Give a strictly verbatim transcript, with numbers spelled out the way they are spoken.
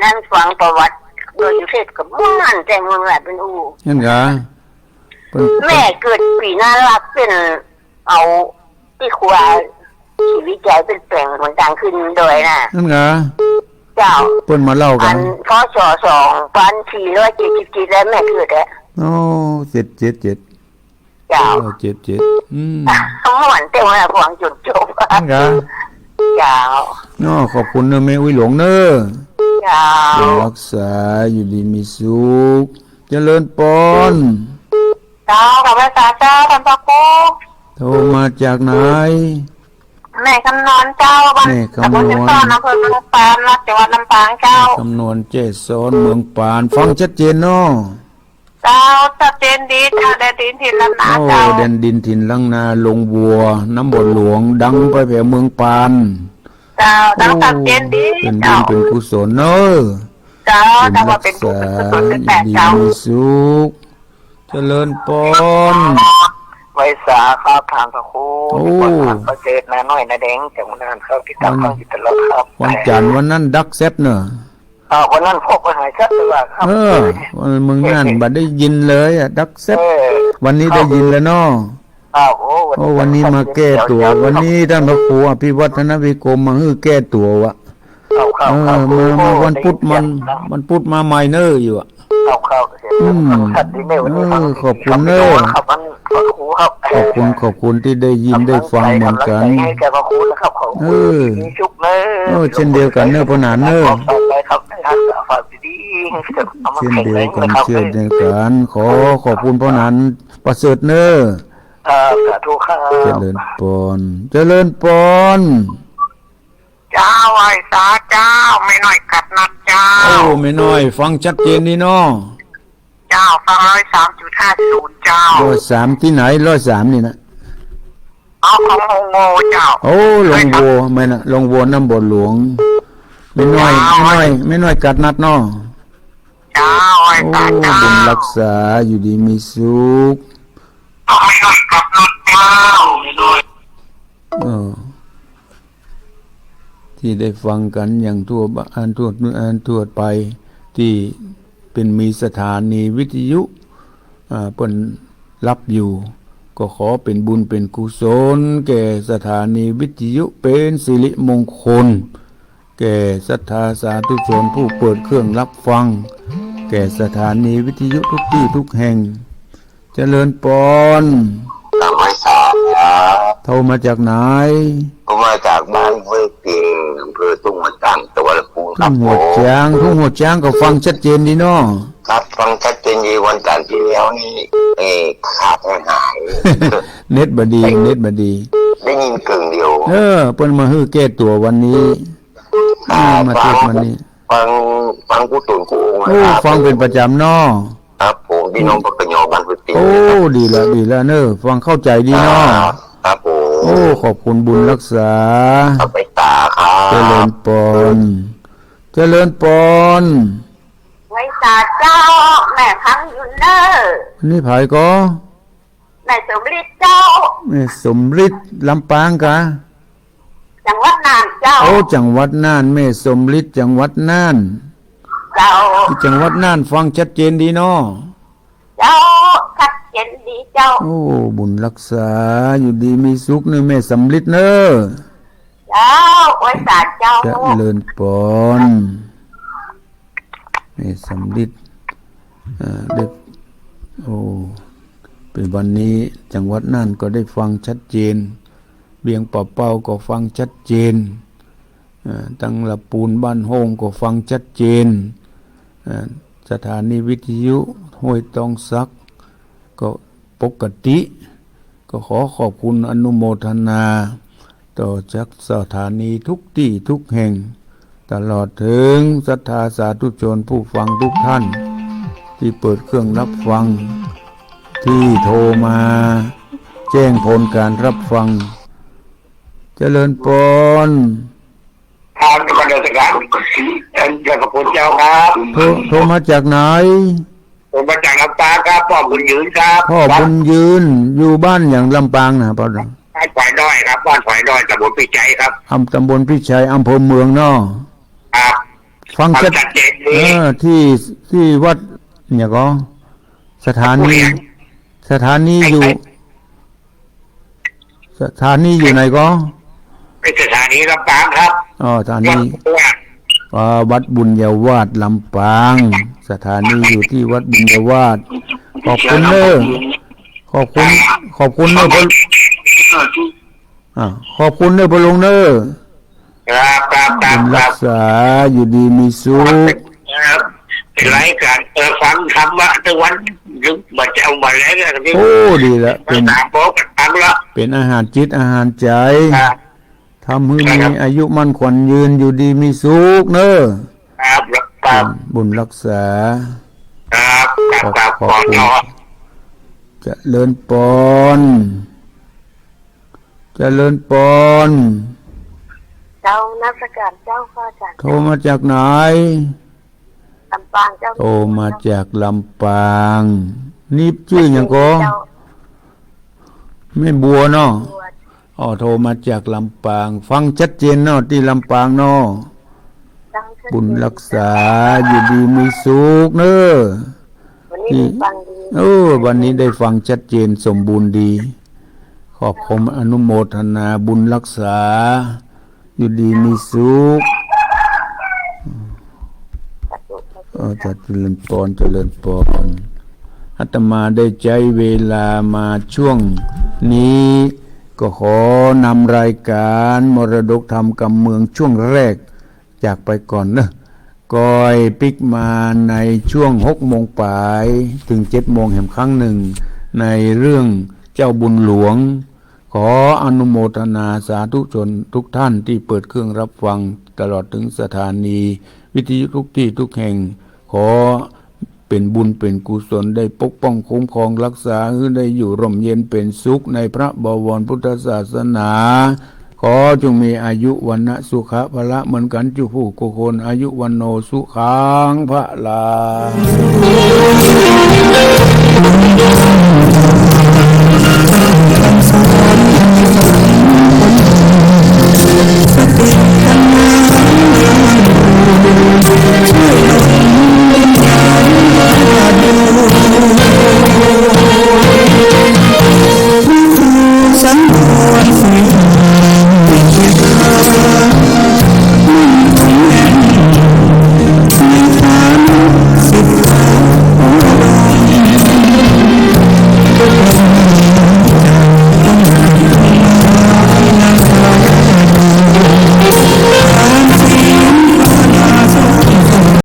นั้นฟังประวัติโดยสุเทพก็ม่วนแต่ม่วนว่าเปิ้นอู้ นั่นกะ เปิ้น แม่เกิดปี๋นารักเปิ้นเอาตี้ครัวศรีวิชัยเปิ้นแป๋งหนตางขึ้นดอยน่ะ นั่นกะ เจ้า เปิ้นมาเล่ากั๋น อัน พ.ศ. สองปันสี่ร้อยเจ็ดสิบเจ็ด แล้วแม่เกิดอะ โอ้ เจ็ดเจ็ดเจ็ด เจ้า เออ เจ็ดเจ็ด อืม ม่วนแต่ว่าฟังจ๋นจบ นั่นกะ เจ้า เนาะ ขอบคุณเน่อแม่อุ๊ยหลวงเน่อ เจ้า บุญรักษา อยู่ดีมีสุข เจริญปอน เจ้า ขอบพระคุณเจ้า ท่านพระครู โทรมาจากไหน แม่คำนวณเจ้า บ้าน แม่คำนวณ ตำบลแจ้ซ้อน อำเภอเมืองปาน จังหวัดลำปางเจ้า แม่คำนวณแจ้ซ้อน เมืองปาน ฟังชัดเจนเนาะ เจ้า ชัดเจนดีเจ้า แดนดินถิ่นล้านนา โอ้ เจ้า แดนดินถิ่นล้านนา โฮงวัว น้ำบ่อหลวง ดังไปแผวเมืองปาน เจ้า ดัง โอ้ ชัดเจนดี เป๋นบุญ เจ้า เป๋นกุศลเน่อ เจ้า เป๋น เจ้า ว่าเป๋นบุญเป๋นกุศล รักษา แต๊ อยู่ดี เจ้า มีสุข เจริญปอน ไหว้สาครับ ท่านพระครู โอ้ มีพรอันประเสริฐ นาน้อยนาแดง จากเมืองน่านครับ ติดต๋ามฟังอยู่ตลอดครับ วันจันทร์วันนั้นดักแซบเน่อ อ่า วันนั้นพวกไปหาชัดเลยว่าครับ เออ วันเมืองน่านบ่ได้ยินเลยอะ ดักแซบ เออ วันนี้ได้ยินแล้วเนาะ ครับ โอ้ โอ้ วันนี้มาแก้ตั๋ว วันนี้ท่านพระครูอภิวัฒนวิกรมมาหื้อแก้ตั๋ววะ ครับ ครับ เออ ครับ มา โอ้ มาวันพุธ ได้ยิน มัน นะ วันพุธมาใหม่เน่ออยู่อะ ครับ ครับ อืม ชัดดีเน่อ วันนี้ เออ ครับ ขอบคุณเน่อ ครับ ท่านพระครูครับ ขอบคุณ ขอบคุณตี้ได้ยิน ครับ ได้ฟังเหมือนกั๋น กำลังใจให้แก่พระครูนะครับ ขอบคุณ เออ มีสุขเน่อ เออ เช่นเดียวกั๋นเน่อ ป้อหนานเน่อ ขอบคุณครับ ฝากดีๆ เช่นเดียวกั๋น เช่นเดียวกั๋น ขอขอบคุณป้อหนานประเสริฐเน่อ ครับ สาธุครับ เจริญปอน เจริญปอน เจ้า ไหว้สาเจ้า แม่น้อยกัดนัดเจ้า โอ้ แม่น้อย ฟังชัดเจนดีเนาะ เจ้า ฟังร้อยสามจุดห้าศูนย์เจ้า ร้อยสามตี้ไหน ร้อยสามนี่นะ เอาของโฮงวัวเจ้า โอ้ โฮงวัว แม่นน่ะ โฮงวัวน้ำบ่อหลวง แม่น้อย เจ้า แม่น้อย แม่น้อยกัดนัดเนาะ เจ้า ไหว้สาเจ้า โอ้ บุญรักษา อยู่ดีมีสุข แม่น้อยกัดนัดเจ้า เออ ตี้ได้ฟังกั๋นอย่างทั่วบ้าน ทั่ว ทั่วไป ตี้เป๋นมีสถานีวิทยุ อ่า เปิ้นรับอยู่ ก็ขอเป๋นบุญเป๋นกุศลแก่สถานีวิทยุ เป๋นสิริมงคล แก่ศรัทธาสาธุชนผู้เปิดเครื่องรับฟัง แก่สถานีวิทยุทุกตี้ทุกแห่ง เจริญปอน กราบไหว้สาครับ โทรมาจากไหน ผมมาจากบ้านห้วยเปียง อำเภอทุ่งหัวช้าง จังหวัดลำพูนครับ ทุ่งหัวช้าง ผม ทุ่งหัวช้างก็ฟังชัดเจนดีเนาะ ครับ ฟังชัดเจนดี วันจันทร์ตี้แล้วนี่ เอ่อ ขาดหาย เน็ตบ่ดี เน็ตบ่ดี ได้ยินเกิ่งเดียว เออ เปิ้นมาหื้อแก้ตั๋ววันนี้ อ่า มาเทศน์วันนี้ ฟัง ฟังกู้ตนกู้องค์ โอ้ นะครับ ฟังเป๋นประจ๋ำเนาะ ครับผม พี่น้องปกย บ้านห้วยเปียง โอ้ ดีละ ดีละเน่อ ฟังเข้าใจ๋ดีเนาะ ครับ ครับผม โอ้ ขอบคุณบุญรักษา ครับ ไหว้สาครับ เจริญปอน เจริญปอน ไหว้สาเจ้า แม่ฟังอยู่เน่อ นี่ใผก่อ แม่สมฤทธิ์เจ้า แม่สมฤทธิ์ ลำปางกะ จังหวัดน่านเจ้า โอ้ จังหวัดน่าน แม่สมฤทธิ์ จังหวัดน่าน เจ้า ตี้จังหวัดน่านฟังชัดเจนดีเนาะ เจ้า ชัดเจนดีเจ้า โอ้ บุญรักษา อยู่ดีมีสุขเน่อ แม่สมฤทธิ์เน่อ เจ้า ไหว้สาเจ้า เจริญปอน แม่สมฤทธิ์ เอ่อ ได้ โอ้ เป๋นวันนี้จังหวัดน่านก็ได้ฟังชัดเจน เวียงป่าเป้าก็ฟังชัดเจน เอ่อ ตังลำปูนบ้านโฮงก็ฟังชัดเจน เอ่อ สถานีวิทยุห้วยตองสักก็ปกติ ก็ขอขอบคุณอนุโมทนา ต่อจากสถานีทุกตี้ทุกแห่ง ตลอดเถิงศรัทธาสาธุชนผู้ฟังทุกท่าน ตี้เปิดเครื่องรับฟัง ตี้โทรมาแจ้งผลการรับฟัง เจริญปอน ครับ นมัสการ เอ่อ เจ้าพระคุณเจ้าครับ โทร โทรมาจากไหน ผมมาจากลำปางครับ ป้อบุญยืนครับ ป้อบุญยืน อยู่บ้านหยังลำปางน่ะ ป้อ บ้านฝอยน้อยครับ บ้านฝอยน้อย ตำบลพิชัยครับ อำ ตำบลพิชัย อำเภอเมืองเนาะ ครับ ฟัง ฟัง ชัด ชัดเจนดี เออ ตี้ ตี้วัด เนี่ยก็ สถานี ผู้เขียน สถานีอยู่ ไอ้ สถานีอยู่ไหนก็ ไอ้สถานีลำปางครับ อ๋อ สถานี วัดบุญญาวาส อ่า วัดบุญญาวาสลำปาง สถานีอยู่ตี้วัดบุญญาวาส ขอบคุณเน้อ ขอบคุณ ขอบคุณเน้อ อ่า ขอบคุณเน้อ ป้อลุงเน้อ ครับ ครับ ครับ บุญรักษา ครับ อยู่ดีมีสุข ครับ เป็นรายการ เออ ฟังธรรมะทุกวัน นึกว่าจะเอามาแล้วเนี่ย โอ้ ดีละ เป็น มาถามบอกกันฟังละ เป็นอาหารจิตอาหารใจ ครับ ทำหื้อมี ครับ อายุมั่นขวัญยืน อยู่ดีมีสุขเน้อ ครับ ครับ บุญ บุญรักษา ครับ ครับ ขอบ ครับ ขอบคุณ ขอ เจริญปอน เจริญปอน เจ้า นมัสการเจ้าค่ะอาจ๋ารย์ โทรมาจากไหน ลำปางเจ้า โทรมาจากลำปาง นี่จื้อหยังก็ เจ้า แม่บัวเนาะ บัว อ๋อ โทรมาจากลำปาง ฟังชัดเจนเนาะ ตี้ลำปางเนาะ ฟังชัดเจน บุญรักษา อยู่ดีมีสุขเน้อ วันนี้ได้ฟังดี เออ วันนี้ได้ฟังชัดเจนสมบูรณ์ดี ขอบคุณ อนุโมทนา บุญรักษา อยู่ดีมีสุข เออ เจริญปอน เจริญปอน อาตมาได้ใจ๊เวลามาช่วงนี้ ก็ขอนำรายการมรดกธรรมกำเมืองช่วงแรก จากไปก่อนเนอะ ก้อยปิ๊กมาในช่วงหกโมงป๋าย เถิงเจ็ดโมงแหมครั้งนึ่ง ในเรื่องเจ้าบุญหลวง ขออนุโมทนาสาธุชนทุกท่านตี้เปิดเครื่องรับฟัง ตลอดเถิงสถานีวิทยุทุกตี้ทุกแห่ง ขอ เป๋นบุญเป๋นกุศล ได้ปกป้องคุ้มครองรักษา หื้อได้อยู่ร่มเย็นเป๋นสุขในพระบวรพุทธศาสนา ขอจงมีอายุวรรณะสุขะพละเหมือนกั๋นกู้ผู้กู้คน อายุวัณโณสุขังพลัง